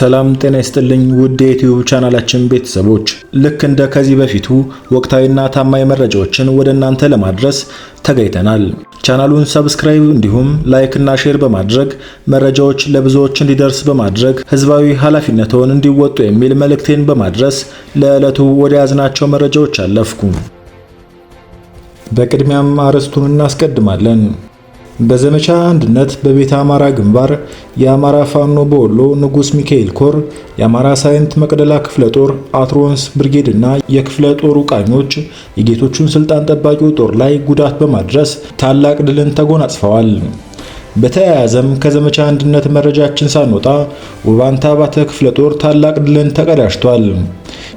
ሰላም ጤና ይስጥልኝ ውድ የዩቲዩብ ቻናላችን ቤተሰቦች፣ ልክ እንደ ከዚህ በፊቱ ወቅታዊና ታማኝ መረጃዎችን ወደ እናንተ ለማድረስ ተገኝተናል። ቻናሉን subscribe እንዲሁም like እና share በማድረግ መረጃዎች ለብዙዎች እንዲደርስ በማድረግ ህዝባዊ ኃላፊነትዎን እንዲወጡ የሚል መልእክቴን በማድረስ ለዕለቱ ወደ ያዝናቸው መረጃዎች አለፍኩ። በቅድሚያም አርዕስቱን እናስቀድማለን። በዘመቻ አንድነት በቤተ አማራ ግንባር የአማራ ፋኖ በወሎ ንጉስ ሚካኤል ኮር የአማራ ሳይንት መቅደላ ክፍለ ጦር አትሮንስ ብርጌድ እና የክፍለ ጦሩ ቃኞች የጌቶቹን ስልጣን ጠባቂው ጦር ላይ ጉዳት በማድረስ ታላቅ ድልን ተጎናጽፈዋል። በተያያዘም ከዘመቻ አንድነት መረጃችን ሳንወጣ ውባንታ አባተ ክፍለ ጦር ታላቅ ድልን ተቀዳጅቷል።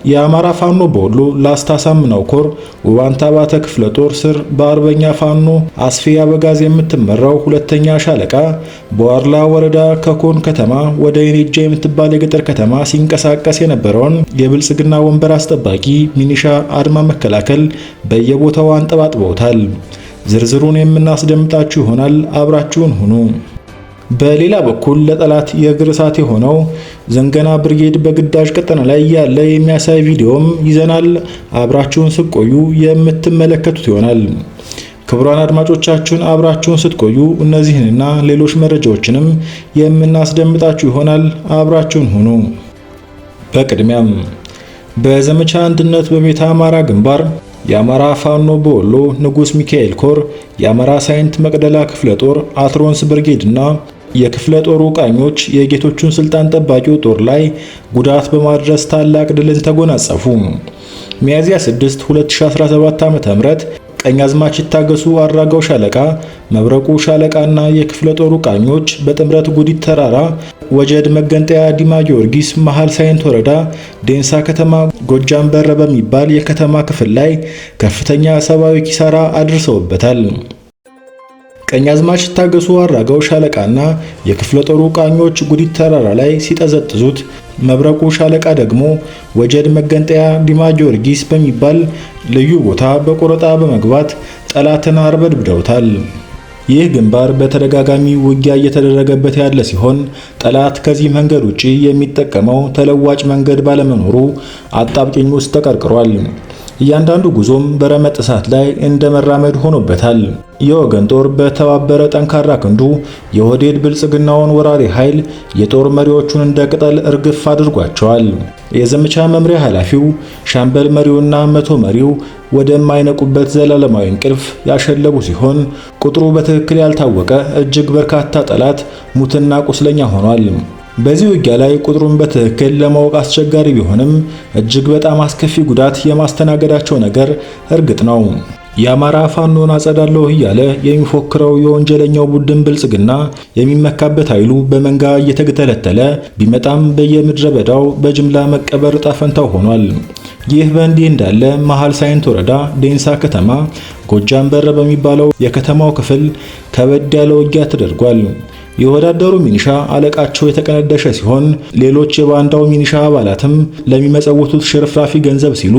የአማራ ፋኖ በወሎ ላስታ አሳምነው ኮር ውባንታ አባተ ክፍለ ጦር ስር በአርበኛ ፋኖ አስፌ አበጋዝ የምትመራው ሁለተኛ ሻለቃ በዋርላ ወረዳ ከኮን ከተማ ወደ የኔጃ የምትባል የገጠር ከተማ ሲንቀሳቀስ የነበረውን የብልጽግና ወንበር አስጠባቂ ሚኒሻ አድማ መከላከል በየቦታው አንጠባጥበውታል። ዝርዝሩን የምናስደምጣችሁ ይሆናል። አብራችሁን ሁኑ። በሌላ በኩል ለጠላት የእግር እሳት የሆነው ዘንገና ብርጌድ በግዳጅ ቀጠና ላይ ያለ የሚያሳይ ቪዲዮም ይዘናል። አብራችሁን ስትቆዩ የምትመለከቱት ይሆናል። ክቡራን አድማጮቻችሁን አብራችሁን ስትቆዩ እነዚህንና ሌሎች መረጃዎችንም የምናስደምጣችሁ ይሆናል። አብራችሁን ሁኑ። በቅድሚያም በዘመቻ አንድነት በቤተ አማራ ግንባር የአማራ ፋኖ በወሎ ንጉስ ሚካኤል ኮር የአማራ ሳይንት መቅደላ ክፍለ ጦር አትሮንስ ብርጌድና የክፍለ ጦሩ ቃኞች የጌቶቹን ስልጣን ጠባቂው ጦር ላይ ጉዳት በማድረስ ታላቅ ድልን ተጎናጸፉ። ሚያዝያ 6 2017 ዓ.ም ቀኛዝማች ይታገሱ አራጋው ሻለቃ፣ መብረቁ ሻለቃና የክፍለ ጦሩ ቃኞች በጥምረት ጉዲት ተራራ ወጀድ መገንጠያ ዲማ ጊዮርጊስ መሃል ሳይንት ወረዳ ዴንሳ ከተማ ጎጃም በረ በሚባል የከተማ ክፍል ላይ ከፍተኛ ሰብአዊ ኪሳራ አድርሰውበታል። ቀኛዝማች ታገሱ አራጋው ሻለቃና የክፍለ ጦሩ ቃኞች ጉዲት ተራራ ላይ ሲጠዘጥዙት፣ መብረቁ ሻለቃ ደግሞ ወጀድ መገንጠያ ዲማ ጊዮርጊስ በሚባል ልዩ ቦታ በቆረጣ በመግባት ጠላትን አርበድብደውታል። ይህ ግንባር በተደጋጋሚ ውጊያ እየተደረገበት ያለ ሲሆን ጠላት ከዚህ መንገድ ውጪ የሚጠቀመው ተለዋጭ መንገድ ባለመኖሩ አጣብቂኝ ውስጥ ተቀርቅሯል። እያንዳንዱ ጉዞም በረመጥ እሳት ላይ እንደ መራመድ ሆኖበታል። የወገን ጦር በተባበረ ጠንካራ ክንዱ የኦህዴድ ብልጽግናውን ወራሪ ኃይል የጦር መሪዎቹን እንደ ቅጠል እርግፍ አድርጓቸዋል። የዘመቻ መምሪያ ኃላፊው፣ ሻምበል መሪውና መቶ መሪው ወደማይነቁበት ዘላለማዊ እንቅልፍ ያሸለቡ ሲሆን ቁጥሩ በትክክል ያልታወቀ እጅግ በርካታ ጠላት ሙትና ቁስለኛ ሆኗል። በዚህ ውጊያ ላይ ቁጥሩን በትክክል ለማወቅ አስቸጋሪ ቢሆንም እጅግ በጣም አስከፊ ጉዳት የማስተናገዳቸው ነገር እርግጥ ነው። የአማራ ፋኖን አጸዳለሁ እያለ የሚፎክረው የወንጀለኛው ቡድን ብልጽግና የሚመካበት ኃይሉ በመንጋ እየተገተለተለ ቢመጣም በየምድረ በዳው በጅምላ መቀበር ዕጣ ፈንታው ሆኗል። ይህ በእንዲህ እንዳለ መሃል ሳይንት ወረዳ ዴንሳ ከተማ ጎጃም በር በሚባለው የከተማው ክፍል ከበድ ያለ ውጊያ ተደርጓል። የወዳደሩ ሚኒሻ አለቃቸው የተቀነደሸ ሲሆን ሌሎች የባንዳው ሚኒሻ አባላትም ለሚመጸውቱት ሽርፍራፊ ገንዘብ ሲሉ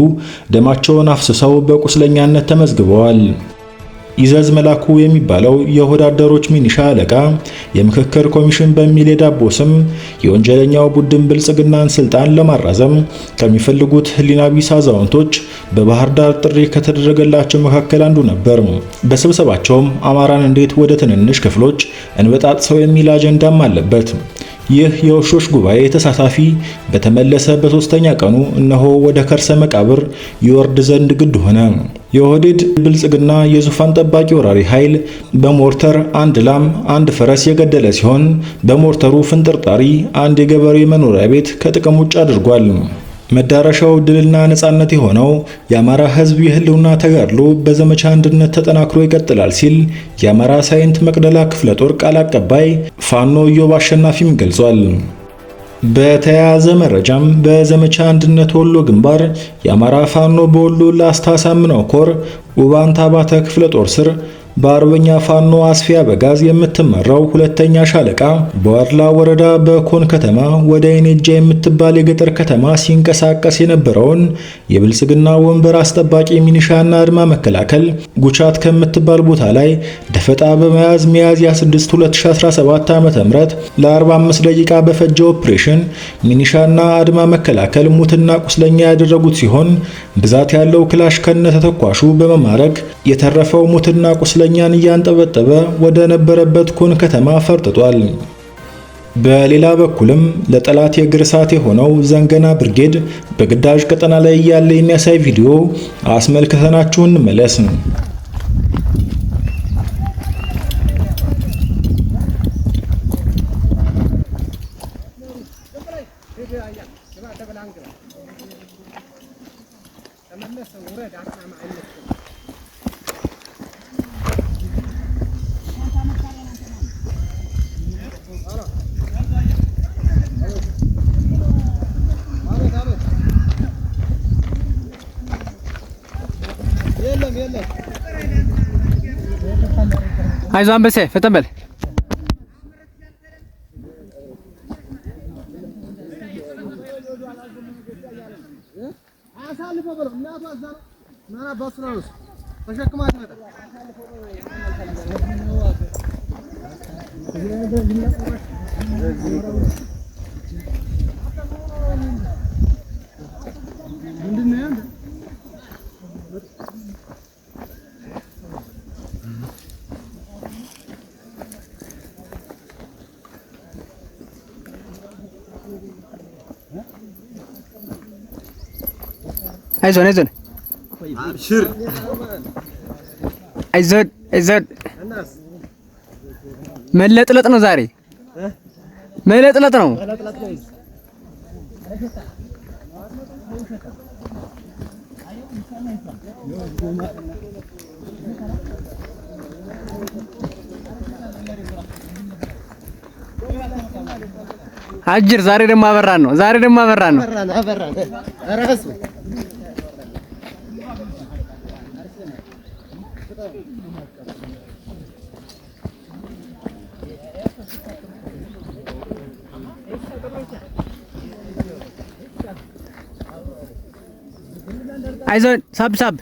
ደማቸውን አፍስሰው በቁስለኛነት ተመዝግበዋል። ይዘዝ መላኩ የሚባለው የወዳደሮች ሚኒሻ አለቃ የምክክር ኮሚሽን በሚል የዳቦ ስም የወንጀለኛው ቡድን ብልጽግናን ስልጣን ለማራዘም ከሚፈልጉት ሕሊና ቢስ አዛውንቶች በባህር ዳር ጥሪ ከተደረገላቸው መካከል አንዱ ነበር። በስብሰባቸውም አማራን እንዴት ወደ ትንንሽ ክፍሎች እንበጣጥሰው የሚል አጀንዳም አለበት። ይህ የውሾች ጉባኤ ተሳታፊ በተመለሰ በሶስተኛ ቀኑ እነሆ ወደ ከርሰ መቃብር ይወርድ ዘንድ ግድ ሆነ። የኦህዴድ ብልጽግና የዙፋን ጠባቂ ወራሪ ኃይል በሞርተር አንድ ላም፣ አንድ ፈረስ የገደለ ሲሆን በሞርተሩ ፍንጥርጣሪ አንድ የገበሬ መኖሪያ ቤት ከጥቅም ውጭ አድርጓል። መዳረሻው ድልና ነጻነት የሆነው የአማራ ሕዝብ የህልውና ተጋድሎ በዘመቻ አንድነት ተጠናክሮ ይቀጥላል ሲል የአማራ ሳይንት መቅደላ ክፍለ ጦር ቃል አቀባይ ፋኖ ኢዮብ አሸናፊም ገልጿል። በተያያዘ መረጃም በዘመቻ አንድነት ወሎ ግንባር የአማራ ፋኖ በወሎ ላስታ አሳምነው ኮር ውባንታ አባተ ክፍለ ጦር ስር በአርበኛ ፋኖ አስፊያ በጋዝ የምትመራው ሁለተኛ ሻለቃ በዋድላ ወረዳ በኮን ከተማ ወደ አይኔጃ የምትባል የገጠር ከተማ ሲንቀሳቀስ የነበረውን የብልጽግና ወንበር አስጠባቂ ሚኒሻና አድማ መከላከል ጉቻት ከምትባል ቦታ ላይ ደፈጣ በመያዝ ሚያዝያ 6 2017 ዓ.ም ለ45 ደቂቃ በፈጀ ኦፕሬሽን ሚኒሻና አድማ መከላከል ሙትና ቁስለኛ ያደረጉት ሲሆን ብዛት ያለው ክላሽ ከነ ተተኳሹ በመማረክ የተረፈው ሙትና ቁስለኛን እያንጠበጠበ ወደ ነበረበት ኮን ከተማ ፈርጥጧል። በሌላ በኩልም ለጠላት የእግር እሳት የሆነው ዘንገና ብርጌድ በግዳጅ ቀጠና ላይ እያለ የሚያሳይ ቪዲዮ አስመልክተናችሁ እንመለስ። አይዞህ አንበሴ ፈጠን በል። አይዞን አይዞን አይዞን አይዞን። መለጥለጥ ነው ዛሬ፣ መለጥለጥ ነው። አጅር ዛሬ ደግሞ አበራን ነው። ዛሬ ደግሞ አበራን ነው። አይዞን ሳብ ሳብ።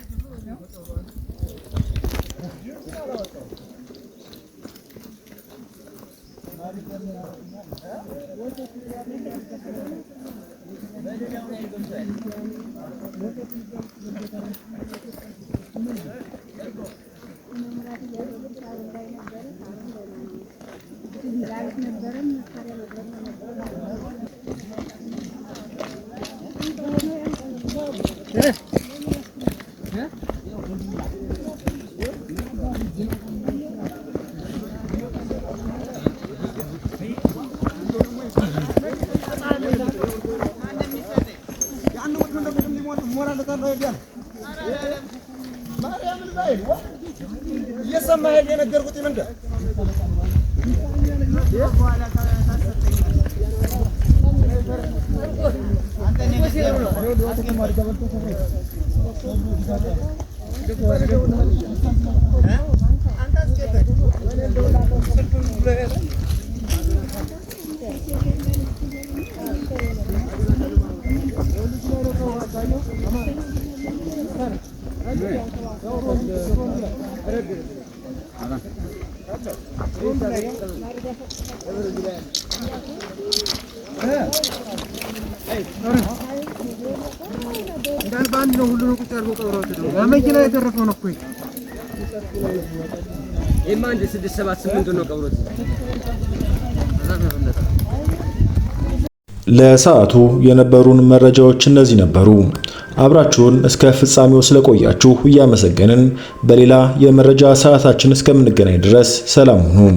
ለሰዓቱ የነበሩን መረጃዎች እነዚህ ነበሩ። አብራችሁን እስከ ፍጻሜው ስለቆያችሁ እያመሰገንን በሌላ የመረጃ ሰዓታችን እስከምንገናኝ ድረስ ሰላም ሁኑ።